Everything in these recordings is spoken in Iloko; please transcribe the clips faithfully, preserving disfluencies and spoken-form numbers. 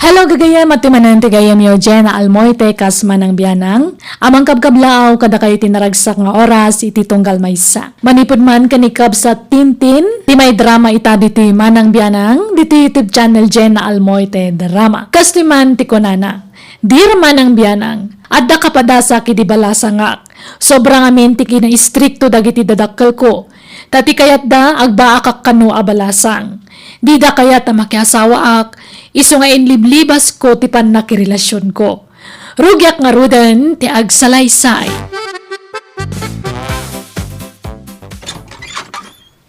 Hello, gagayyem, iti manen ti gayyemyo, Jenna Almoite, kas Manang Bianang. Amang kabkablaaw kadakayo iti naragsak nga oras iti tunggal maysa. Manipud man ken ni Kabsat Tintin, ti maidrama ita ditoy Manang Bianang, ditoy YouTube channel Jenna Almoite Drama. Kastoy man ti kunana, Dear Manang Bianang, adda kapadasak idi balasangak. Sobra ngamin ti kinaistrikto dagiti dadakkelko. Ta ti kayatda, agbaakak kano a balasang. Dida kayat a makiasawaak, isu nga inliblibasko ti pannakirelasionko. Rugiak ngaruden ti agsalaysay.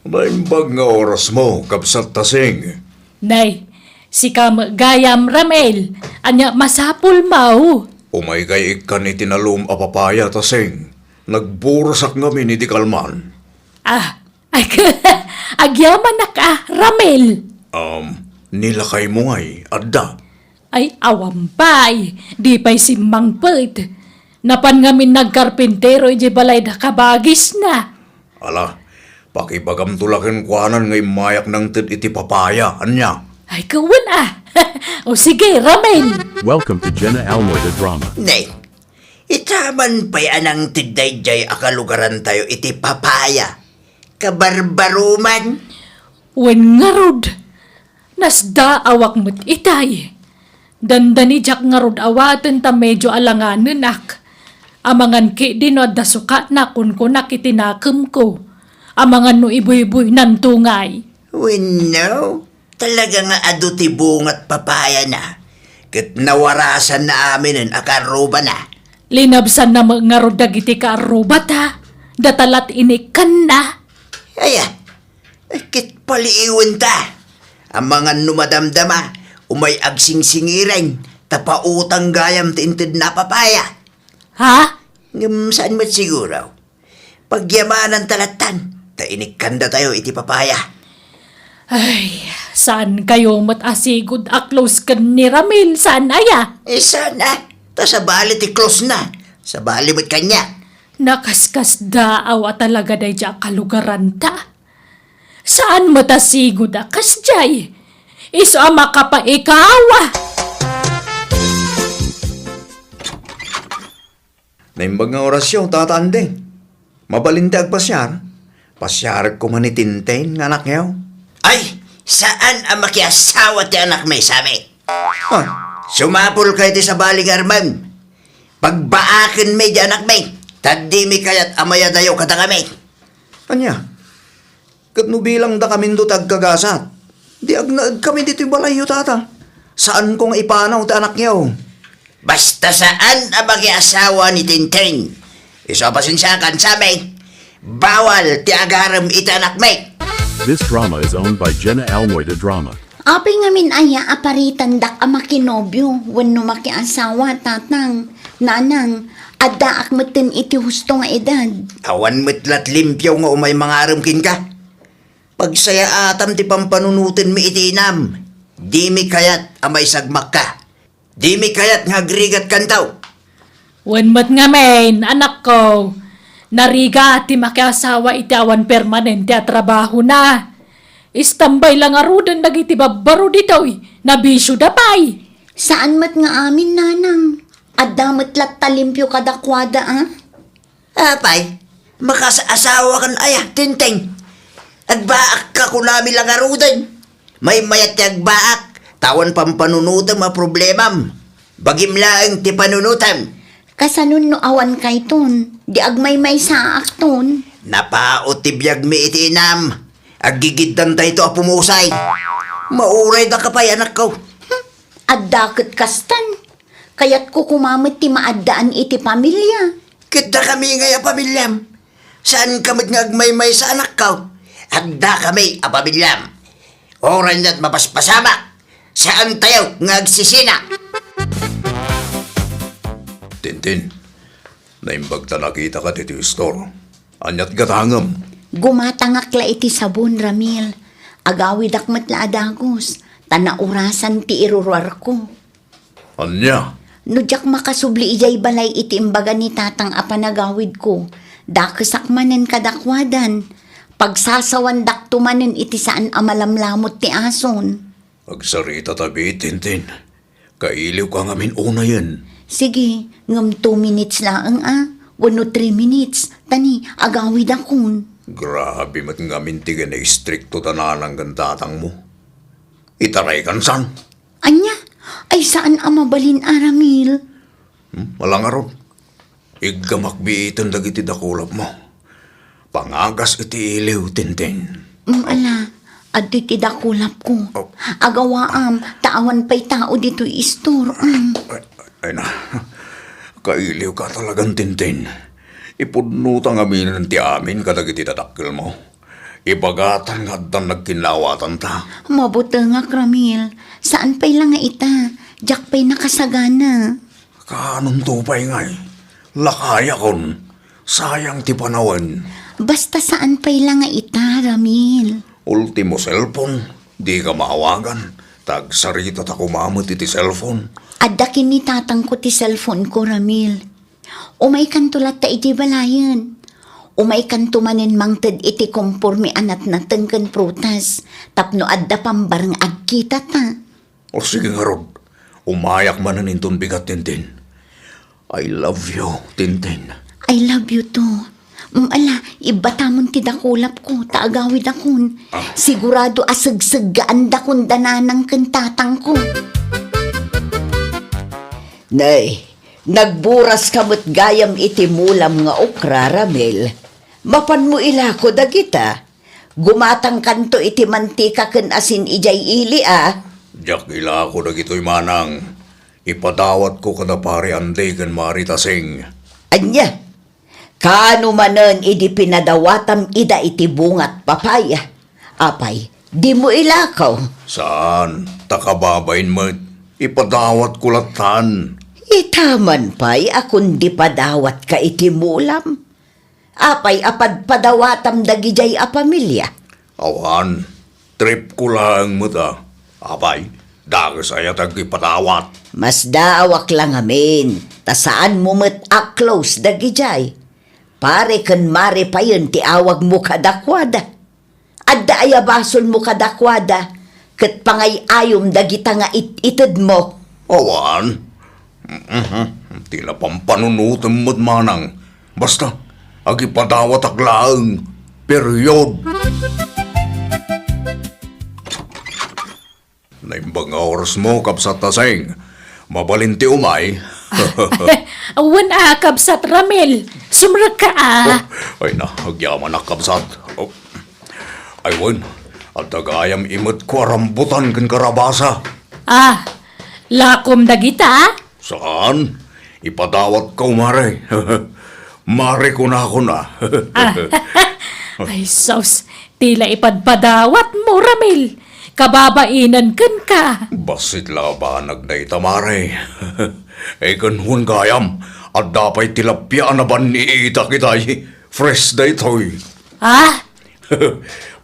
Naimbag nga orasmo, Kabsat Tasing. Nay, sika met gayam, Ramel. Ania masapulmo? Umaykay ikkan iti nalum a papaya, Tasing. Nagburasak ngamin idi kalman. Ah, ag-, agyamanak a, Ramel. Um, ni lakaymo ngay, adda? Ay, awan pay, di pay simmangpet. Napan ngamin nagkarpintero idiay balayda kabagisna. Ala, pakibagamto la kenkuana nga immayak nangted iti papaya, ania? Ay, kawen a. O sige, Ramel. Welcome to Jenna Almoy the Drama. Nay, ita man pay a nangted daydiay a kalugarantayo iti papaya. Kabarbaroman. Wen ngarud, nasdaawak met itay. Dandani diak ngarud awaten ta medio alanganenak. Amangan ketdi no adda sukatna, kunkunak iti nakemko. Amangan no ibuybuynanto ngay. Wenno, talaga nga adu ti bungat papayana, ket nawarasanna aminen a karrubana. Linabsanna met ngarud dagiti karrubata, data lat inikkanna. Aya, ket paliiwenta. Amangan no madamdama, umay agsingsingiren, ta pautang gayam ti intedna a papaya. Ha? Ngem saan met siguro. Pagyamananta lattan, ta inikkandatayo iti papaya. Ay, saan kayo met a sigud a close ken ni Ramil, saan aya? Eh, saan a? Ta sabali ti close na. Sabali met kaniak. Nakaskasdaaw a talaga daydiay a kalugaranta. Saan met a sigud a kasdiay? Isu a makapaikaw. Naimbag nga orasyo, Tata Anding. Mabalin ti agpasiar? Pasiarek koma ni Tintin nga anakyo. Ay, saan a makiasawa ti anakmi, Sami? Ah. Sumapulka iti sabali nga armem. Pagbaakenmi ti anakmi, ta dimi kayat a mayadayo kadakami. Ania? Ket no bilangdakaminto ti agkagasat, di agnaedkami ditoy balayyo, Tata. Saanko nga ipanaw ti anakyo. Basta saan a makiasawa ni Tintin. Isu a pasensiakan, Sami. Bawal ti agarem iti anakmi. This drama is owned by Jenna Almoy the Drama. Apay ngamin aya a paritandak a makinobio wenno makiasawa, Tatang, Nanang, addaak metten iti husto nga edad. Awan met lat limpio nga umay mangarem kenka. Pagsayaatam ti pampanunotenmi iti inam. Dimi kayat a maisagmakka. Dimi kayat nga agrigatkanto. Wen met ngamin, anakko, narigat ti makiasawa iti awan permanente a trabahona. Istambay la ngaruden dagiti babbaro ditoy, nabisioda pay. Saan met nga amin, Nanang. Adda met latta limpio kadakuada, a? Apay, makaasawakan aya, Tintin? Agbaakka kunami la ngaruden. Maymayat ti agbaak, ta awan pampanunotem a problemam. Bagim laeng ti panunotem. Kasano no awan kayton? Di agmaymaysaakton. Napaot ti biagmi iti inam. Aggigiddantayto a pumusay. Mauray daka pay, anakko. Hmm, adda ket kastan. Kayatko koma met ti maaddaan iti pamilia. Ket dakami ngay a pamiliam. Saanka met nga agmaymaysa, anakko. Adda kami a pamiliam. Uray met mapaspasamak, saantayo nga agsisina. Tintin, naimbag ta nakitaka ditoy istor. Aniat gatangem? Gumatangak la iti sabon, Ramil. Agawidak met la a dagus, ta naurasan ti iruruarko. Ania? No diak makasubli idiay balay iti imbaga ni Tatang a panagawidko, dakesak manen kadakuadan, pagsasawandakto manen iti saan a malamlamut ti ason. Agsarita ta bi, Tintin. Kailiwka ngamin unayen. Sige, ngem two minutes laeng a, wenno three minutes, ta ni, agawidakon. Grabe met ngamin ti kinaistrikto da nanang ken tatangmo. Itaraykan san? Ania? Ay, saan a mabalin a, Ramil. Hmm, ala ngarud. Iggamak biiten dagiti dakulapmo. Pangagas iti iliw, Tintin. Mm, ala, adtoy ti dakulapko. Oh. Agawaam, ta awan pay tao ditoy istor. Mm. Ay, ay na. Kailiwka talagan, Tintin. Ipudnota ngaminen ti amin kadagiti dadakkelmo. Ibagatan nga addan nagkinnaawatanta. Mabutengak, Ramil. Saan pay la nga ita. Diak pay nakasagana. Kaanonto pay ngay? Lakayakon. Sayang ti panawen. Basta saan pay la nga ita, Ramil. Ultimo cellphone, dika maawagan. Ta agsarita ta koma met iti cellphone. Adda ken ni tatangko ti cellphone ko, Ramil. Umaykanto latta iti balayen. Umaykanto manen mangted iti komporme a natnateng ken prutas tapno adda pambareng agkitata. O sige ngarud, umayak manen inton bigat, Tintin. I love you, Tintin. I love you too. Mm, ala, ibbatamon ti dakulapko, ta agawidakon. Ah. Sigurado a segseggaandakon da nanang ken tatangko. Nay, nagburaska met gayam iti mulam nga okra, Ramil. Mapanmo ilako dagita. Gumatangkanto iti mantika ken asin idiay ili a. Diak ilako dagitoy manang. Ipadawatko kada Pari Andy ken Mari Tasing. Ania? Kaano manen idi pinadawatam ida iti bungat papaya? Apay, dimo ilako? Saan, ta kababain met. Ipadawatko lattan. Ita man pay a kundi padawatka iti mulam. Apay a padpadawatam dagidiay a pamilia? Awan, tripko laeng met a. Apay, dakes aya ti agipadawat? Masdaawak la ngamin, ta saanmo met a close dagidiay. Pare ken Mare payen ti awagmo kadakuada. Adda aya basolmo kadakuada, ket pangay-ayom dagita nga it-itedmo? Awan. Mhm. Ti napampanunotmo met manang. Basta, agipadawatak laeng. Period. Naimbag nga orasmo, Kabsat Tasing. Mabalin ti umay. Wen a, Kabsat Ramil. Sumrekka a. Oh, ay na, agyamanak, Kabsat. Oh. Ay wen, adda gayam imetko a rambutan ken karabasa. Ah, lakom dagita? Saan? Ipadawatko, Mare. Mare kunakon a. Ah. Ay, sus. Ti la ipadpadawatmo, Ramil. Kababainen kenka. Bassit la a banag dayta, Mare. Ay, ken wen gayam, adda pay tilapia a nabanniitak itay. Fresh daytoy. Ah?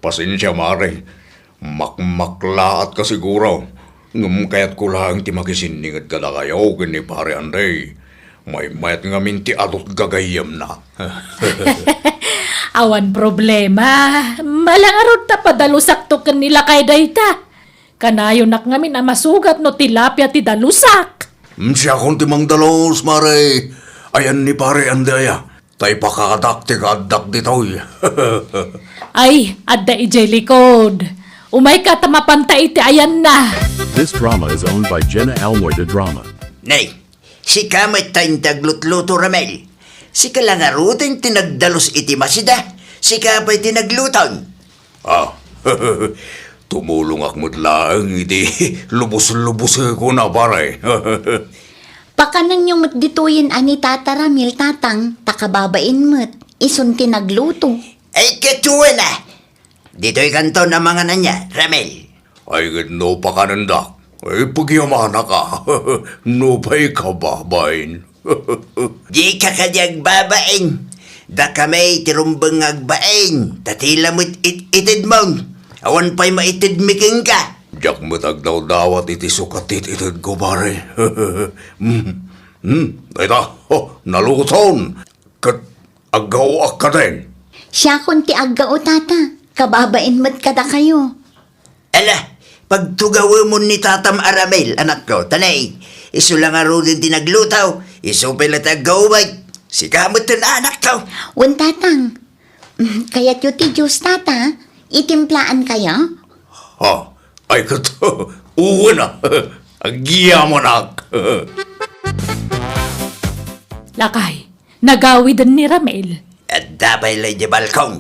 Pasensia, Mare. Makmaklaatka siguro. Ngem kayatko laeng ti makisinninged kadakayo ken ni Pare Andy. Maymayat ngamin ti adut gagayyemna. Awan problema. Ala ngarud ta padalosakto ken ni lakay dayta. Kanayonak ngamin a masugat no tilapia ti dalusak. Mm, siakon ti mangdalus, Mare. Ayan ni Pare Andy aya. Ta ipakadak ti kaaddak ditoy. Ay, adda idiay likod. Umayka ta mapanta iti ayanna. This drama is owned by Jenna Almoy de Drama. Nay, sika met ta inti aglutluto, Ramil. Sika la ngaruden ti nagdalus iti masida. Sika pay ti nagluton. Ah, tumulongak met laeng iti lubos-lubosekon a, Pare. Pakanenyo met ditoyen a ni Tata Ramil, Tatang, ta kababain met, isun ti nagluto. Ay, katuan a! Ditoykanton a mangan ania, Ramil? Ay, ket no pakanendak, ay, pagyamanak a. No pay kababain. Dika kadi agbabain. Dakami ti rumbeng nga agbain, ta ti la met it-itedmon. Awan pay maitedmi kenka. Diak met agdawdawat iti sukat ti it-itedko, pare. Hmm, hmm, dayta, oh, naluton. Ket aggaoak kaden. Siakon ti aggao, Tata. Kababain met kadakayo. Ala, Pagtugawemon ni tatam a Ramil, anakko. Ta nay, isu la ngaruden ti nagluto, isu pay la ti aggaubek. Sika met ten, anakko. Wen, tatang. Mm, kayatyo ti juice, tata? Itimplaan kayo? Ha? Ay, ket, wen a. Agyamanak. Lakay, nagawiden ni Ramil. Adda pay la idiay balkon.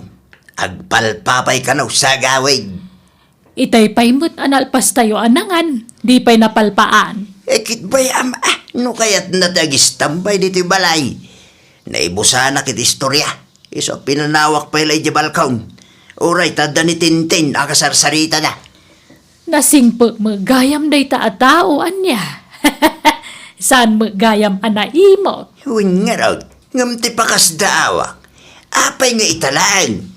Agpalpa pay kano sa agawid. Itay pay met a nalpastayo a nangan, di pay napalpaan. Eh, ket bay-am, ah, no kayatna ti agistambay ditoy balay. Naibusanak iti istoria. Isu a pinanawak pay la idiay balkon. Uray ta adda ni Tintin a kasarsaritana. Nasingpet met gayam dayta a tao, ania? Saan met gayam a naimot? Wen ngarud, ngem ti pakasdaawak. Apay nga ita laeng?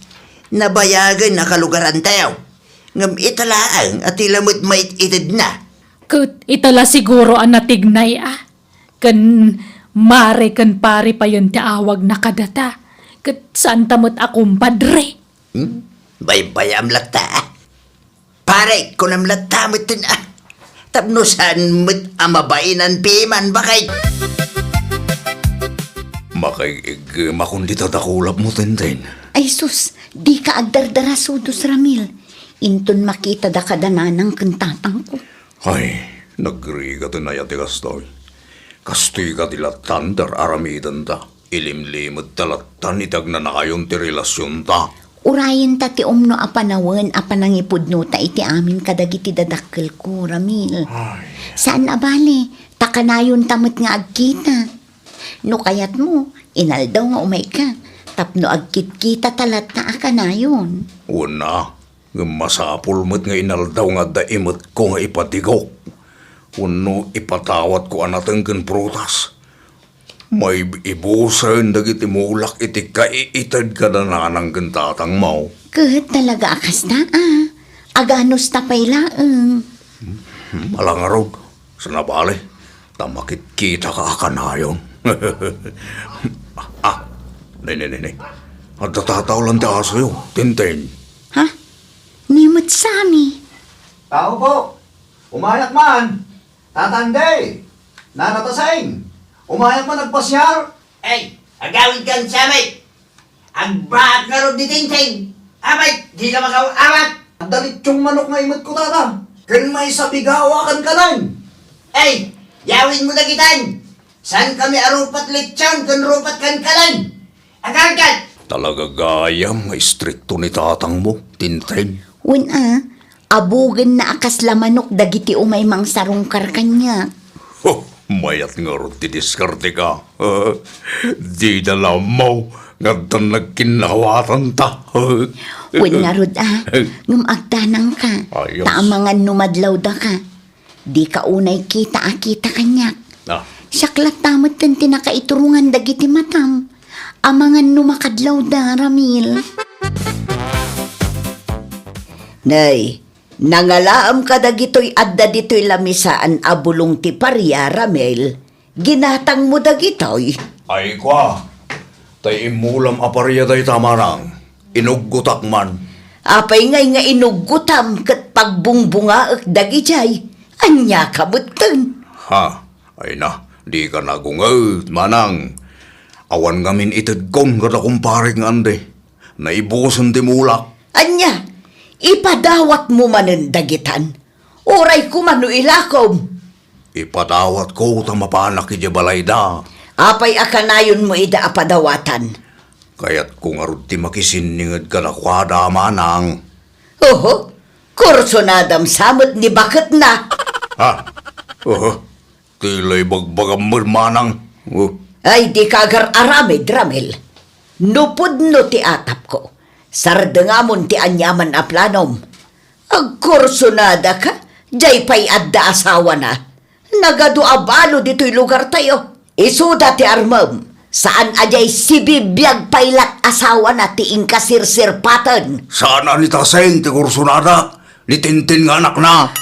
Nabayagen a kalugarantayo. Ngem ita laeng a ti la met mait-itedna. Ket ita la siguro a natignay a. Ken mare ken pare payen ti awagna kadata. Ket saanta met a kumpadre. Hmm? Baybay-am latta, ah. Pare, kunam latta met ten, ah. Tapno saan met a mabainan piman, bakay. Makaig-iggemakon dita dakulapmo, Tintin. Ay sus, dika agdardarasudos, Ramil. Inton makita da kada nanang ken tatangko. Ay, nagrigat ti naya ti kastoy. Kastoy kadi lattan ti ar-aramidenta. Ilimlimedta lattan iti agnanayon ti relasionta. Urayenta ti umno a panawen a panangipudnota iti amin kadagiti dadakkelko, Ramil. Ay. Saan a bale, ta kanayonta met nga agkita. No kayatmo, inaldaw nga umayka, tapno agkitkitata latta a kanayon. Wen a, ngem masapul met nga inaldaw nga adda imetko nga ipadigok wenno ipatawatko a nateng ken prutas. Maibusen dagiti mulak iti kaited kada nanang ken tatangmo. Ket talaga a kasta, a. Aganusta pay laeng. Hmm, ala ngarud. Saan a bale, ta makitkitaka a kanayon. Ah, ne, ne, ne, ne. Adda tataolan ti asoyo, Tintin. Ha? Ni met Sami. Tao po. Umayak man. Tatang Day. Nana Taseng. Umayak man agpasiar. Ay, agawid kan Sami. Agbaat ngarud ni Tintin. Apay, dika makaawat. Adda lechong manok nga imetko, tata. Ken maysa bigawa ken kanen. Ay, yawidmo dagitan. Saankami a rupat lechon ken rupat ken kanen. Agargat! Talaga gayam nga istrikto ni tatangmo, Tintin. Wen a, abugenna a kasla manok dagiti umay mangsarungkar kaniak. Huh, mayat ngarud ti diskarteka. Dida la ammo nga addan nagkinnaawatanta. Wen ngarud a, ngem agdanangka, ayos, ta amangan no madlawdaka. Dika unay kita a kita kaniak. Ah. Siak latta met ti nakaiturongan dagiti matam. Amangan no makadlawda, Ramil. Nay, nangalaem kadagitoy adda ditoy lamisaan a bulong ti paria, Ramil. Ginatangmo dagitoy. Ay kua, tay immulam a paria dayta, manang. Inuggotak man. Apay ngay nga inuggotam ket pagbungbungaek dagidiay? Ania ka metten? Ha? Ay na, dika nagunget, manang. Awan ngamin itedkon kada kumparek nga andi. Naibusen ti mulak. Ania? Ipadawatmo manen dagitan? Uray koma no ilakom. Ipadawatko ta mapanak idiay balayda. Apay a kanayonmo ida a padawatan? Kayatko ngarud ti makisinninged kadakuada, manang. Oho, kursunadam sa met ni baketna. Ha? Oho, ti la ibagbagam met, manang. Oh. Ay, dika agar-aramid, Ramil. No pudno ti atapko, sardengamon ti aniaman a planom. Agkursunadaka, diay pay adda asawana. Nagadu a balo ditoy lugartayo. Isuda ti armem, saan a diay sibibiag pay lat asawana ti inkasirsirpaten. Saan a ni Taseng ti kursunadak, ni Tintin nga anakna.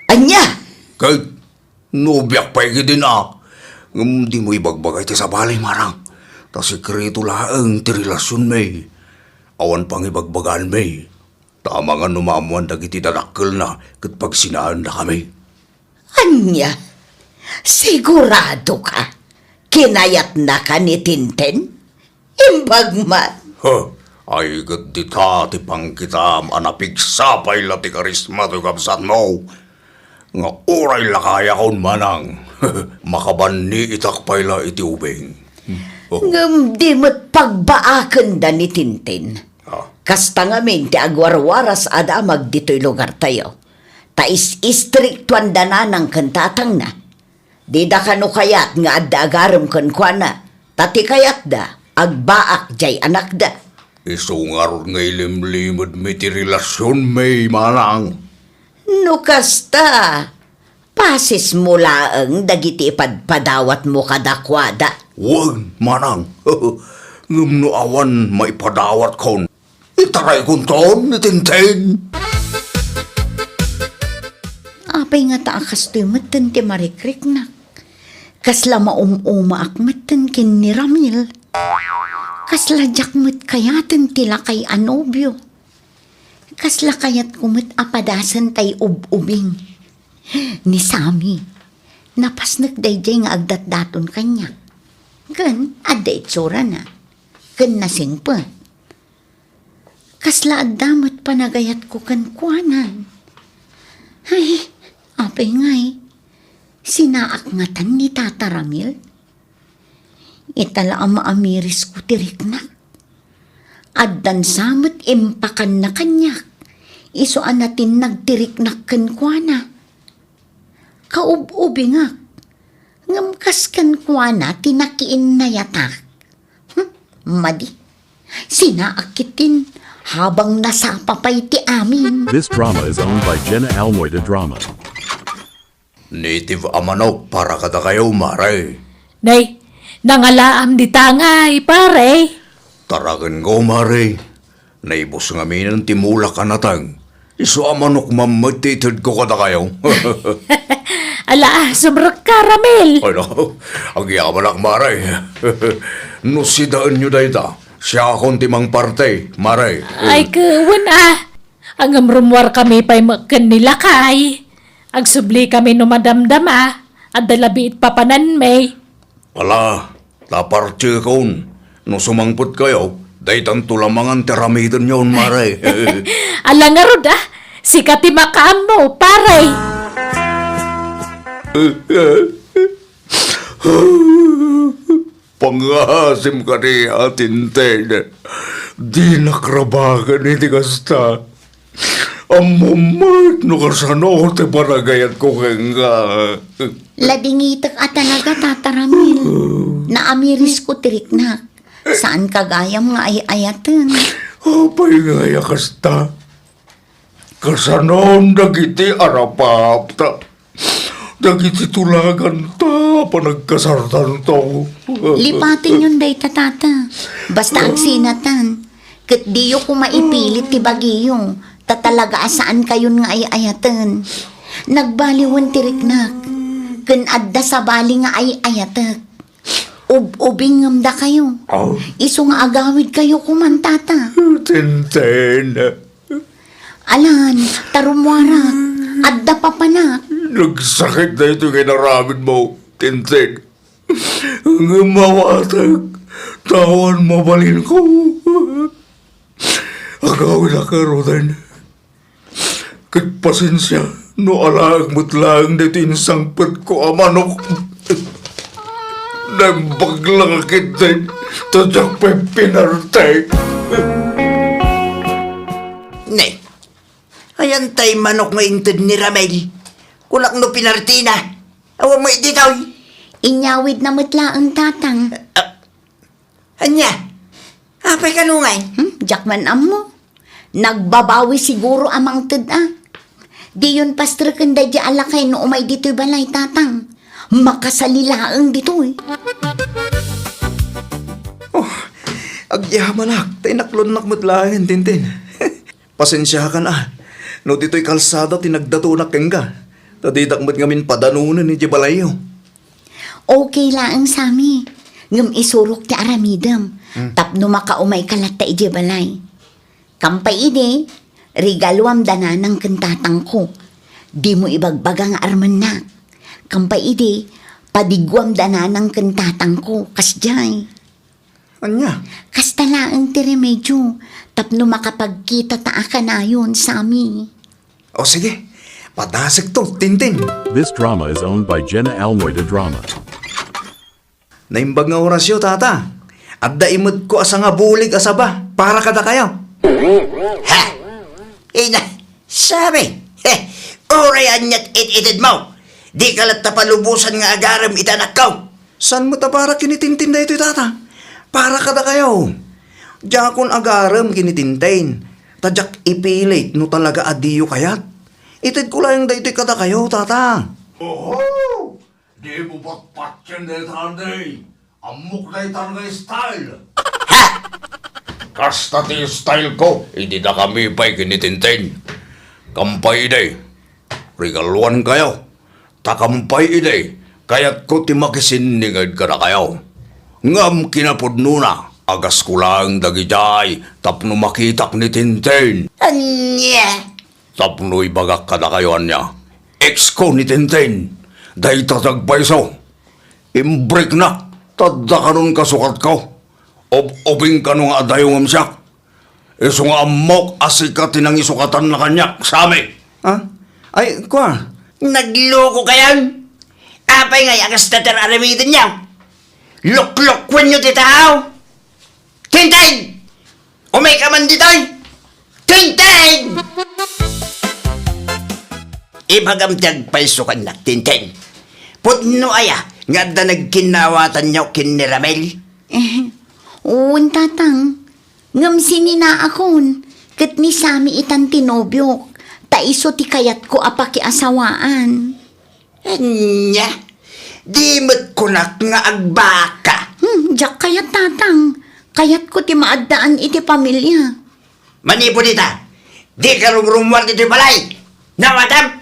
Ania? Ket nobiak pay ketdin a. Ngem dimo ibagbaga iti sabali, manang. Ta sekreto laeng ti relasionmi. Awan pangibagbagaanmi. Ta amangan no maammoan dagiti dadakkelna ket pagsinaendakami. Ania? Siguradoka? Kinayatnaka ni Tintin? Imbag man. Huh, ay ket dita ti pangkitam a napigsa pay la ti karisma toy kabsatmo. Nga uray lakayakon manang, makabanniitak pay la iti ubing. Oh. Ngem di met pagbaakenda ni Tintin. Ah. Kasta ngamin ti agwarwaras a damag ditoy lugartayo. Ta is-istriktuanda nanang ken tatangna. Dida kano kayat nga adda agarem kenkuana, ta ti kayatda, agbaak jay anakda. Isu ngarud nga ilimlimedmi ti relasionmi, manang. No kasta, pasismo laeng dagiti ipadpadawatmo kadakuada. Wen, manang. Ngem no awan maipadawatkon, itaraykonton ni Tintin. Apay ngata a kastoy metten ti marikriknak? Kasla maum-umaak metten ken ni Ramil. Kasla diak met kayaten ti lakay a nobio. Kasla kayatko met a padasen tay ub-ubing. Ni Sami, napasnek daydiay nga agdatdaton kaniak. Ken adda itsurana. Ken nasingpet. Kasla adda met panagayatko kenkuana. Ay, apay ngay, sinaak ngatan ni Tata Ramil? Ita la a maamirisko ti riknak. Addan sa met impakanna kaniak, isu a natinnag ti riknak kenkuana. Kaub-ubingak, ngem kas kenkuana ti nakiinnayatak. Hmm, madi. Sinaak ketdin, habang nasapa pay ti amin. This drama is owned by Jenna Almoy de Drama. Native a manok para kadakayo, mare. Nay, nangalaam dita ngay, pare. Tarakenko, mare. Naibus ngaminen ti mulak a nateng. Isu a manok man met ti itedko kadakayo. Ala, sumrekka, Ramil. Ay, no. Agyamanak, mare. No sidaenyo dayta, siakon ti mangparte, mare. Ay, ket wen, a. Ngem rummuarkami pay met ken ni lakay. Agsublikami no madamdama, adda labi iti papananmi. Ala, ta partekon, no sumangpetkayo, daytanto la mangan ti aramidenyon, mare. Ala ngarud, a. Sika ti makaammo, pare. Pangngaasim kadi a Tintin. Dinak rabaken iti kasta. Ammom met no kasano ti panagayatko kenka. Ladingitek a talaga, Tata Ramil. Naamirisko ti riknak. Saanka gayam nga ay-ayaten. Apay ngay a kasta? Kasanon dagiti arapapta, dagiti tulaganta a panagkasartanto. Lipatenyon dayta, Tata. Basta agsinatan. Ket diyo koma ipilit ti bagiyo, ta talaga a saankayon nga ay-ayaten. Nagbaliwen ti riknak, ken adda sabali nga ay-ayatek. Ub-ubingem dakayo. Aw. Isu nga agawidkayo koman, Tata. Tintin. Alan, ta rummuarak. Adda papanak. Nagsakit daytoy nga inaramidmo, Tintin. Ngem awatek, ta awan mabalinko. Agawidak ngaruden. Ket pasensia no alaek met laeng daytoy insangpetko a manok. Naimbag la nga ketdi ta diak pay pinarte. Ne, ayan tay manok nga inted ni Ramil? Kunak no pinartina. Awan met ditoy. Inyawidna met laeng, Tatang. Ah, Ania? Apay kano ngay? Hmm, diak man ammo. Nagbabawi siguro a mangted a. Diyon pastreken daydiay a lakay no umay ditoy balay, Tatang. Makasali laeng ditoy. Oh, agyamanak, ta inaklonnak met laeng, Tintin. Pasensiakan a, no ditoy kalsada ti nagdatonak kenka, ta didak met ngamin padanonen idiay balayyo. Okay laeng, Sami. Ngem isurok ti aramidem, hmm, tapno makaumayka latta idiay balay. Kampay idi, Regaluam da nanang ken tatangko. Dimo ibagbaga nga armennak. Kampay idi, padiguam da nanang ken tatangko. Kasdiay. Ania? Kasta laeng ti remedio tapno makapagkita ta a kanayon, Sami. O sige, padasekto, Tintin. This drama is owned by Jenna Almoy de Drama. Naimbag nga orasyo, Tata. Adda imetko a sangabulig a saba para kadakayo. Ha? Ina, Sami, he, uray aniat it-itedmo. Dika latta palubosan nga agarem iti anakko. Saan met a para ken ni Tintin daytoy, Tata? Para kadakayo. Diakon agarem ken ni Tintin. Ta diak ipilit no talaga a diyo kayat. Itedko laeng daytoy kadakayo, Tata. Oho! Di mo patpatien dayta, Andy. Ammok dayta nga style. Ha? Kasta ti style ko, idi dakami pay ken ni Tintin. Kampay idi, regaluankayo. Ta kampay idi, kayatko ti makisinniged kadakayo. Ngem kinapudnona, agasko laeng dagidiay tapno makitak ni Tintin. Ania? Tapno ibagak kadakayo ania, ex ko ni Tintin, dayta ti agpayso. Imbreknak, ta adda kanon kasukatko. Ob-obing kano nga adayo ngem siak. Isu nga ammok a sika ti nangisukatanna kaniak, Sami. Ha? Ay, kua. Naglokokayon? Apay ngay a kasta ti ar-aramidenyo? Loklokuenyo ti tao? Tintin! Umayka man ditoy! Tintin! Ibagam ti agpayso kannak, Tintin. Pudno aya nga adda nagkinnawatanyo ken ni Ramil? Eh, wen, Tatang. Ngem sininaakon, ket ni Sami itan ti nobiok, ta isu ti kayatko a pakiasawaan. Ania? Di met kunak nga agbaka. Hmm, diak kayat, Tatang. Kayatko ti maaddaan iti pamilia. Manipud ita, dika rumrumuar ditoy balay. Nawatam?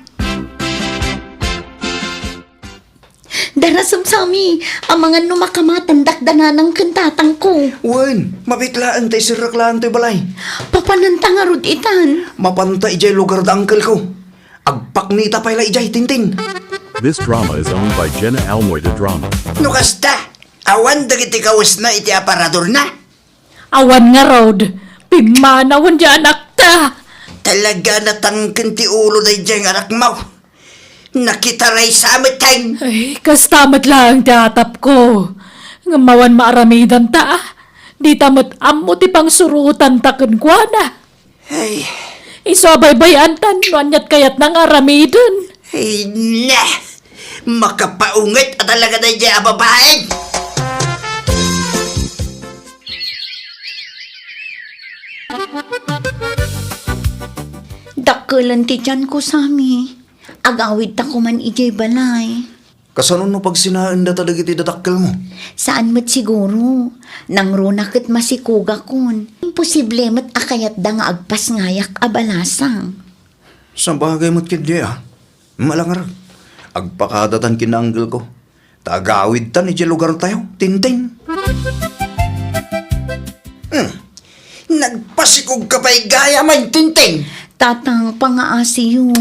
Darasem, Sami, amangan no makamatandak da nanang ken tatangko. Wen, mabitlaen ta iserrek laeng toy balay. Papananta ngarud itan. Mapanta idiay lugar da uncle ko. Agpaknita pay la idiay, Tintin. This drama is owned by Jenna Almoy de Drama. No kasta, awan dagiti kawesna iti aparadorna? Awan ngarud, pimmanawen diay anakta. Talaga natangken ti ulo daydiay nga anakmo. Nakitaraysa met, Teng. Ay, kasta met laeng ti atapko. Ngem awan maaramidanta, a. Dita met ammo ti pangsurotanta kenkuana. Ay. Isu a baybay-antan no aniat kayatna nga aramiden. Ay, na! Makapaunget a talaga daydiay a babaen! Dakkelen ti tianko, Sami. Agawidta koman idiay balay. Kasano no pagsinaendata dagiti dadakkelmo? Saan met siguro. Nangruna ket masikogakon. Imposible met a kayatda nga agpasngayak a balasang. Sabagay met ketdi, a. Malangar. Agpakadatan ken ni uncle ko. Ta agawidtan idiay lugartayo, Tintin. Hmm. Nagpasikogka pay gayam, Tintin. Tatang, pangaasiyo.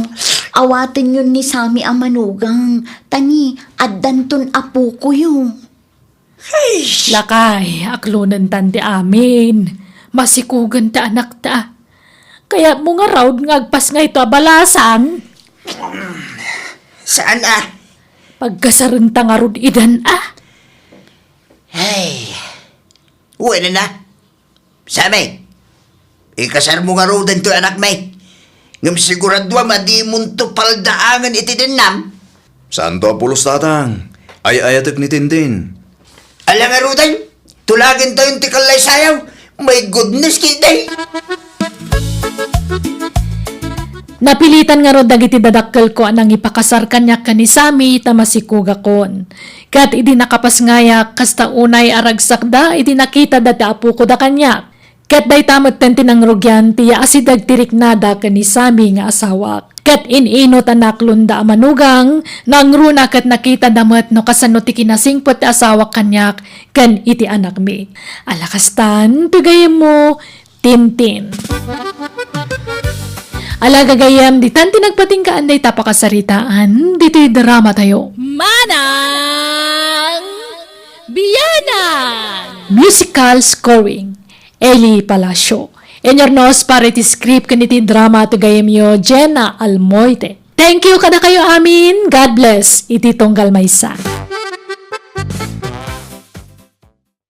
Awatenyon ni Sami a manugang. Ta ni, addanton apokoyo. Ay! Lakay, aklonentan ti amin. Masikogen ti anakta. Kayatmo ngarud nga agpasngayto a balasang? Saan a? Pagkasarenta ngarud idan a. Ay, wen a. Sami, ikasarmo ngaruden toy anakmi. Ngem siguraduam a dimonto paldaangen iti dennam. Saanto a pulos, Tatang. Ay-ayatek ni Tintin. Ala ngaruden, tulagentayon ti kallaysayaw. My goodness, ketdi. Napilitan ngarud dagiti dadakkelko a nangipakasar kaniak ken ni Sami ta masikogakon. Ket idi nakapasngayak, kasta unay a ragsakda idi nakitada ti apokoda kaniak. Ket dayta metten ti nangrugian ti yaas idi agtiriknada ken ni Sami nga asawak. Ket in-inut a naklonda a manugang, nangruna ket nakitada met no kasano ti kinasingpet ti asawak kaniak ken iti anakmi. Ala kastan, ti gayyemmo, Tintin. Ala gagayyem, ditan ti nagpatinggaan dayta pakasaritaan ditoy drama tayo. Manang Biyanan! Musical scoring, Eli Palacio. Inyurnos para iti script ken iti drama ti gayyemyo, Jenna Almoite. Thank you kadakayo amin. God bless. Iti tunggal maysa.